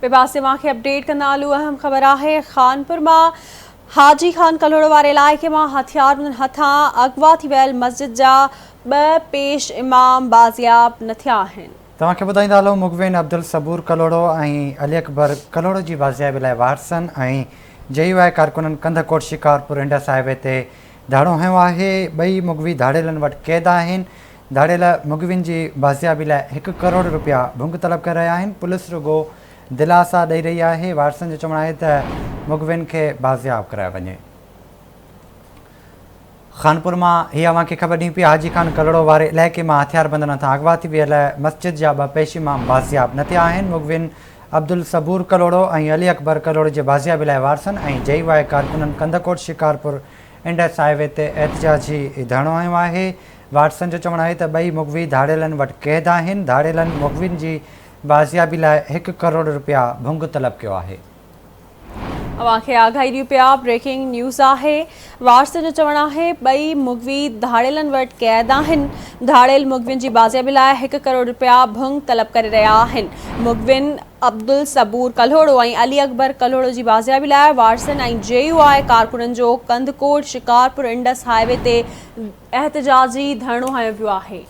ٻئي پاسي اوهان کي اپڊيٽ ڪندا هلون اهم خبر آهي خانپور مان حاجي خان ڪلهوڙو واري علائقي مان هٿياربندن هٿان اغوا ٿي ويل مسجد جا ٻه پيش امام بازياب نه ٿيا آهن. توهان کي ٻڌائيندا هلون مغوين عبدالصبور ڪلهوڙو ۽ علي اڪبر ڪلهوڙو جي بازيابي لاء وارثن ۽ جي يو آء ڪارڪنن Kandhkot Shikarpur Indus high V تي ڌاڙو هنيو آهي ٻئي مغوي ڌاڙيلن وٽ قيد آهن ڌاڙيل مغوين جي بازيابي لاء هڪ ڪروڙ رپيا ڀنگ طلب ڪري رهيا آهن، پوليس رڳو دلاسا ڏئي رهي آهي، وارثن جو چوڻ آهي ته مغوين کي بازياب ڪرايو وڃي. خانپور مان هي اوهان کي خبر ڏيون پيا حاجي خان ڪلهوڙو واري علائقي مان هٿياربندن هٿان اغوا ٿي ويل مسجد جا ٻه پيش امام بازياب نه ٿيا آهن، مغوين عبدالصبور ڪلهوڙو ۽ علي اڪبر ڪلهوڙو جي بازيابي لاء وارثن ۽ جي يو آء ڪارڪنن Kandhkot Shikarpur Indus high V تي احتجاجي ڌرڻو هنيو آهي، وارثن جو چوڻ آهي ته ٻئي مغوي ڌاڙيلن وٽ قيد آهن، ڌاڙيلن مغوين جي بازيابي لاء هڪ ڪروڙ رپيا ڀنگ طلب ڪيو آهي. اوهان کي آگاهي ڏيون پيا بريڪنگ نيوز آهي وارثن جو چوڻ آهي ٻئي مغوي ڌاڙيلن وٽ قيد آهن ڌاڙيل مغوين جي بازيابي لاء هڪ ڪروڙ رپيا ڀنگ طلب ڪري رهيا آهن مغوين عبدالصبور ڪلهوڙو ۽ علي اڪبر ڪلهوڙو جي بازيابي لاء وارثن ۽ جي يو آء ڪارڪنن جو Kandhkot Shikarpur Indus high V تي احتجاجي ڌرڻو هنيو ويو آهي.